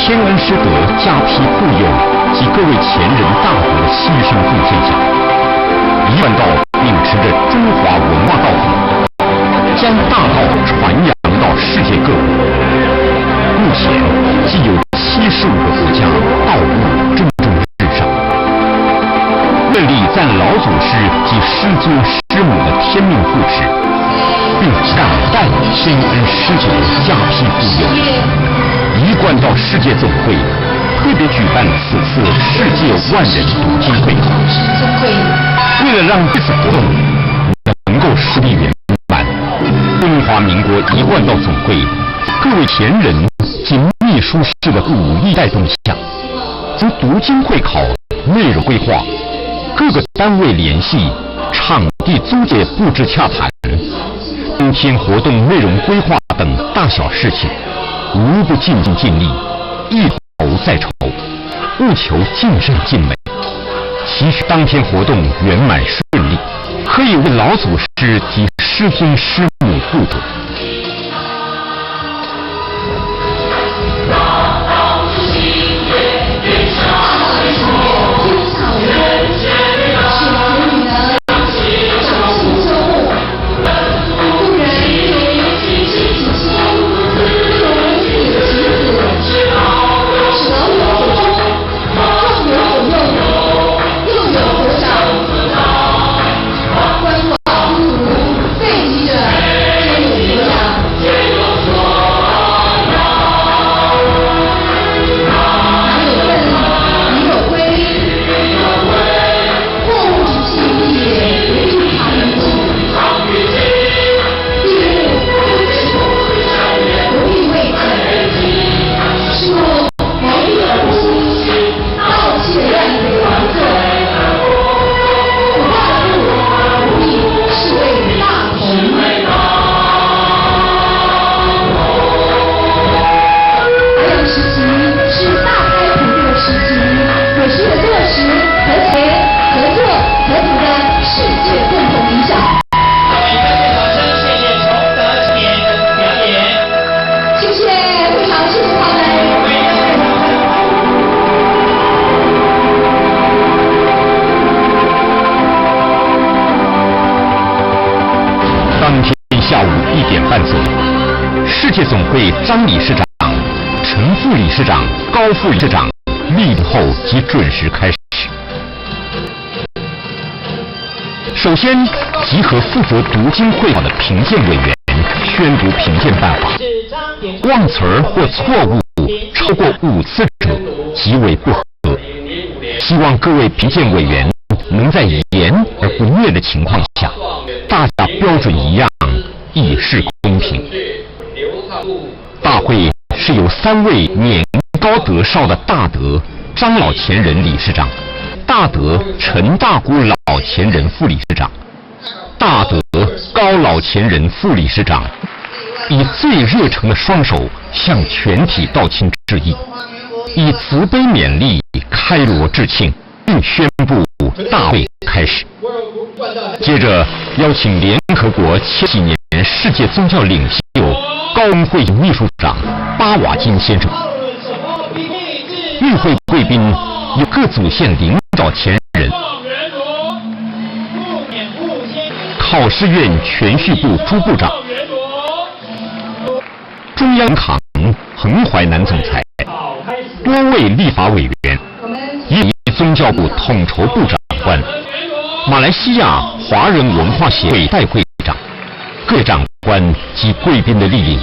天恩师德加庇护佑及各位前人大德的牺牲奉献下，一贯道秉持着中华文化道统，将大道传扬到世界各国。目前既有75个国家道路蒸蒸日上。为礼赞老祖师及师尊师母的天命护持，并感戴天恩师祖加庇护佑，一贯道世界总会特别举办此次世界万人读经会。为了让这次活动能够顺利圆满，中华民国一贯道总会各位前人及秘书室的鼓励带动下，从读经会考内容规划、各个单位联系、场地租借布置洽谈、当天活动内容规划等大小事情，无不尽心尽力，一筹再筹，务求尽善尽美。期许当天活动圆满顺利，可以为老祖师及师尊师母护主。世界总会张理事长、陈副理事长、高副理事长莅临后即准时开始。首先，集合负责读经会考的评鉴委员宣读评鉴办法，忘词儿或错误超过5次者即为不合。希望各位评鉴委员能在严而不虐的情况下，大家标准一样，以示公平。大会是由3位年高德少的大德张老前人理事长、大德陈大姑老前人副理事长、大德高老前人副理事长，以最热诚的双手向全体道亲致意，以慈悲勉励开锣致庆，并宣布大会开始。接着邀请联合国千禧年世界宗教领袖高峰会秘书长巴瓦金先生，与会贵宾有各组县领导前人、考试院全序部朱部长、中央银行彭淮南总裁、多位立法委员、以及宗教部统筹部长官、马来西亚华人文化协会代会长、各长官及贵宾的莅临，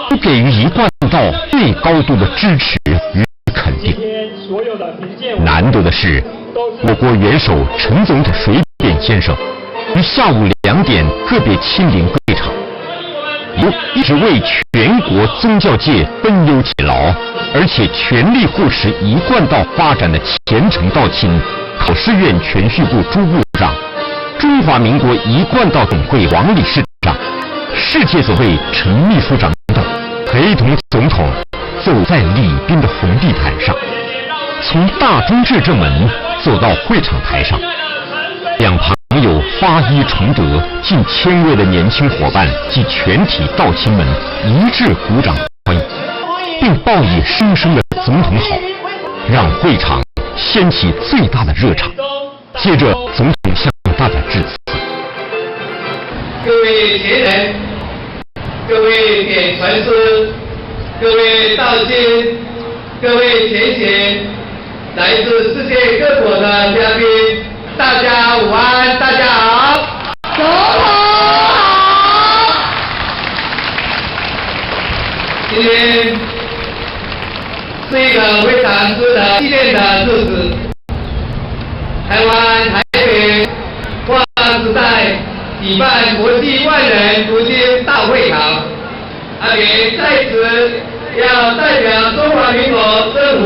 都给予一贯道最高度的支持与肯定。难得的是，我国元首陈总统水扁先生于下午2点特别亲临会场，由一直为全国宗教界分忧解劳，而且全力护持一贯道发展的虔诚道亲考试院全序部朱部长、中华民国一贯道总会王理事长、世界总会陈秘书长等，陪同总统走在礼宾的红地毯上，从大中至正门走到会场台上，两旁有发一崇德近1000位的年轻伙伴及全体道亲们一致鼓掌欢迎。并報以聲聲的總統好，讓會場掀起最大的熱場。接着，總統向大家致辭。各位前人，各位點傳師，各位道親，各位前賢，來自世界各國的嘉賓，大家午安，大家好。總統好。今天是一個非常值得紀念的日子。台灣台北劃時代舉辦國際萬人讀經大會考，阿扁在此要代表中華民國政府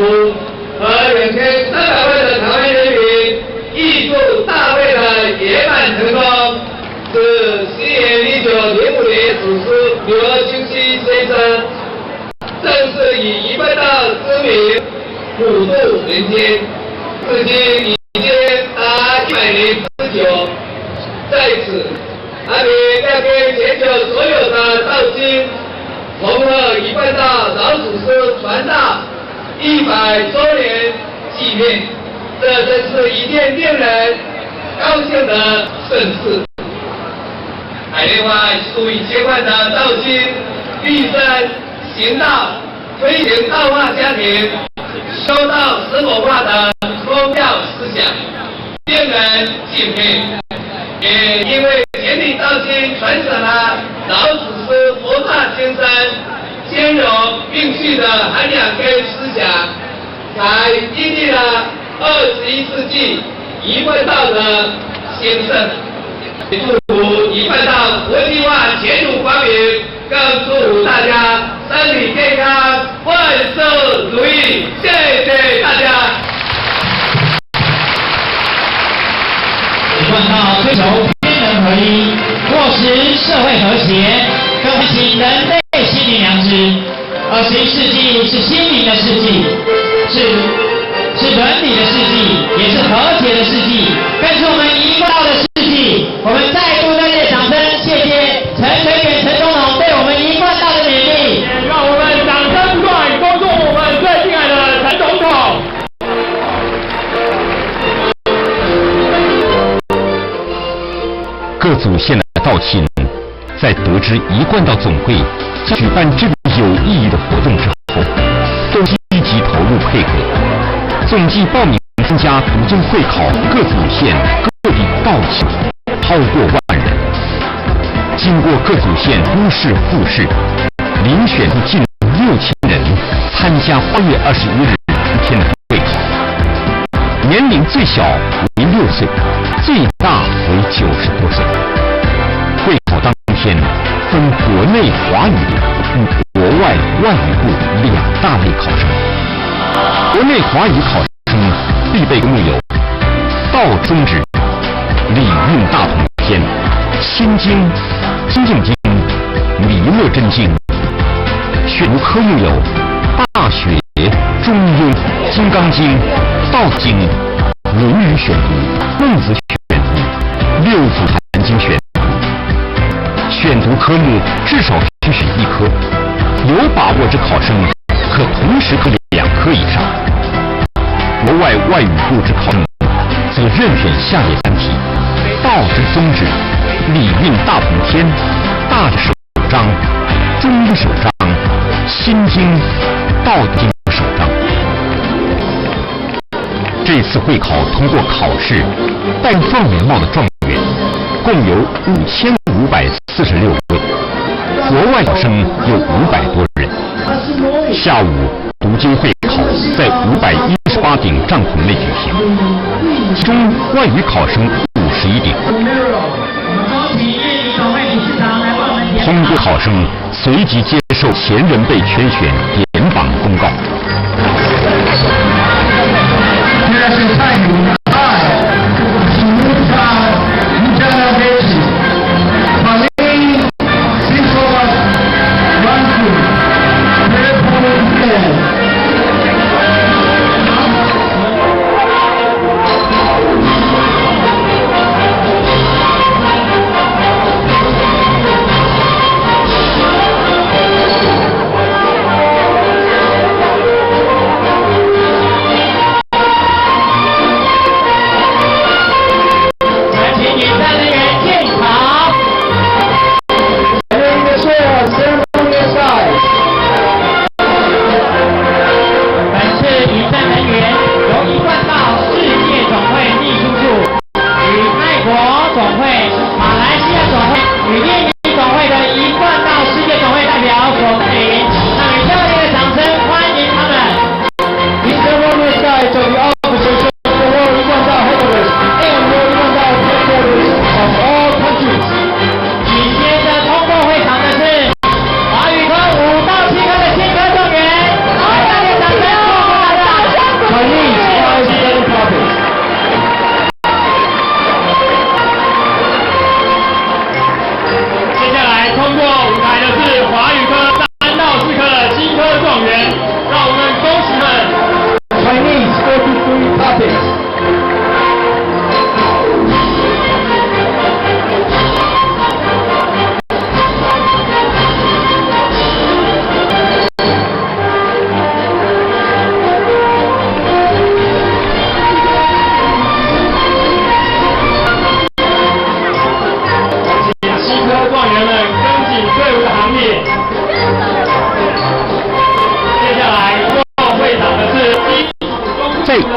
和2300萬的台灣人民，預祝大會的圓滿成功。是西元1905年祖師劉清溪先生正式以一貫道之名普渡人間，至今已經達100年之久。在此，阿扁要跟全球所有的道親同賀一貫道老祖師傳道100週年紀念，這真是一件令人高興的盛事。海內外數以千萬的道親立身行道，推行道化家庭、修道生活化的宗教思想，令人敬佩。也因為全體道親傳承了老祖師博大精深、兼容並蓄的涵養跟思想，才經歷了21世紀一貫道的興盛。祝福一貫道國際化前途光明，更祝福大家身體健康，萬事如意。謝謝大家。一貫道追求天人合一，落實社會和諧，更喚醒人類心靈良知。21世紀是心靈的世紀，是倫理的世紀，也是和諧的世紀，更是我們一貫道的世紀。我們再度熱烈掌聲，謝謝陳水扁陳總統對我們一貫道的勉勵。讓我們掌聲不斷，恭祝我們最敬愛的陳總統。各組縣的道親在得知一貫道總會將舉辦這個有意義的活動之後，都積極投入配合，總計報名參加讀經會考各組縣各地道親超過萬人。經過各組縣都市復試，遴選出近6000人參加8月21日當天的會考，年齡最小為6歲，最大為90多歲。會考當天分國內華語與國外外語部兩大類考生。國內華語考生必備科目有《道宗旨》、《禮運大同篇》、《心經》、《清淨經》、《彌勒真經》。選讀科目有《大學》、《中庸》、《金剛經》、《道經》、《論語選讀》、《孟子選讀》、《六祖壇經選讀》。選讀科目至少需選一科，有把握之考生可同時考2科以上。國外外語部之考生則任選下列3題：《道之宗旨》、《禮運大同篇》、《大首章》、《中庸首章》、《心經》、《道經首章》。這次會考通過考試戴狀元帽的狀元共有5546位，國外考生有500多人。下午讀經會考在518頂帳篷內舉行，其中外語考生51頂。通過考生隨即接受前人被圈選點榜公告。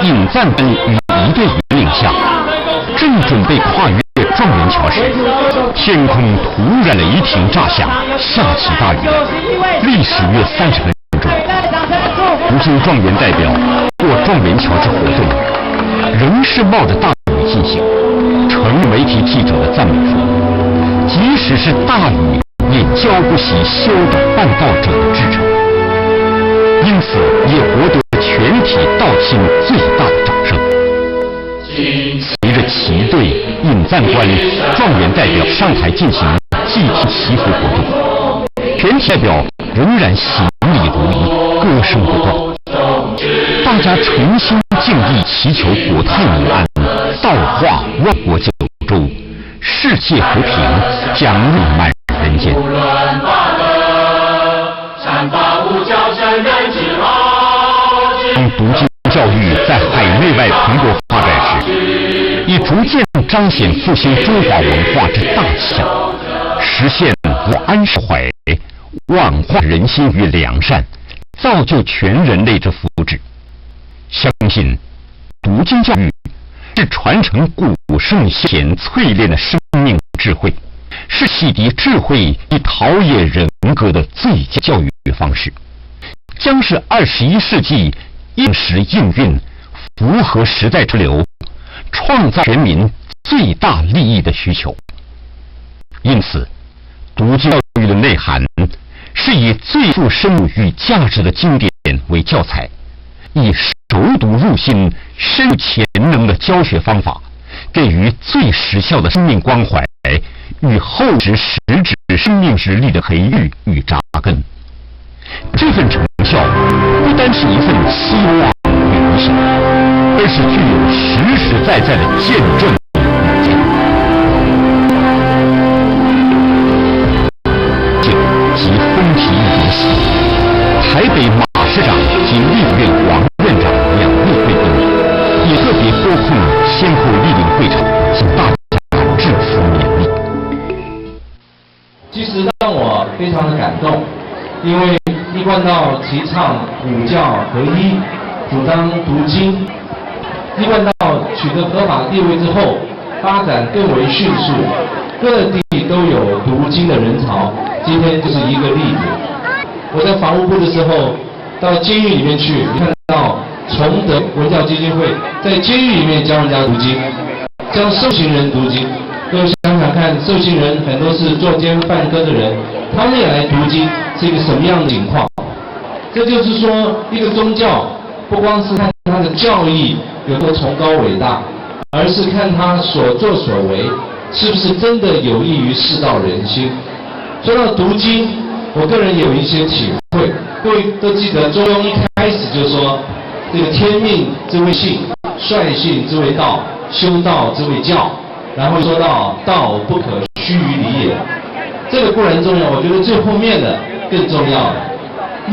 引赞官與儀隊引領下，正準備跨越狀元橋時，天空突然雷霆炸響，下起大雨，歷時約30分鐘。讀經狀元代表過狀元橋之活動，仍是冒着大雨進行。承媒體記者的讚美說，即使是大雨，也澆不熄修道辦道者的至誠，因此也博得全體道親最大的掌聲。隨着旗隊、引讚官、狀元代表上台進行祭天祈福活動，全體代表仍然行禮如儀，歌聲不斷。大家誠心敬意祈求國泰民安，道化萬國九州，世界和平，祥瑞滿人間。當讀經教育在海內外蓬勃發展時，已逐漸彰顯復興中華文化之大氣象，實現樂安社會、萬化人心於良善，造就全人類之福祉。相信讀經教育是傳承古聖先賢淬煉的生命智慧，是洗滌智慧以陶冶人格的最佳教育方式，將是21世紀應時應運、符合時代潮流、創造全民最大利益的需求。因此，讀經教育的內涵是以最富深度與價值的經典為教材，以熟讀入心、深入潛能的教學方法，給予最實效的生命關懷與厚實實質生命實力的培育與扎根。這份成效不單是一份希望與理想，而是具有實實在在的見證與結果。及風體育中心，台北馬市長及立院王院長兩位貴賓也特別撥空先後蒞臨會場，向大家致辭勉勵。其實讓我非常的感動，因為一貫道提倡五教合一，主張讀經。一貫道取得合法地位之後，發展更為迅速，各地都有讀經的人潮。今天就是一個例子。我在法務部的時候，到監獄裡面去，你看到崇德文教基金會在監獄裡面教人家讀經，教受刑人讀經。各位想想看，受刑人很多是作奸犯科的人，他們也來讀經，是一個什麼樣的情況？這就是說，一個宗教不光是看他的教義有多崇高偉大，而是看他所作所為是不是真的有益於世道人心。說到讀經，我個人有一些體會。各位都記得，中庸一開始就說：“這個天命之謂性，率性之謂道，修道之謂教。”然後說到道不可須臾離也，這個固然重要，我覺得最後面的更重要。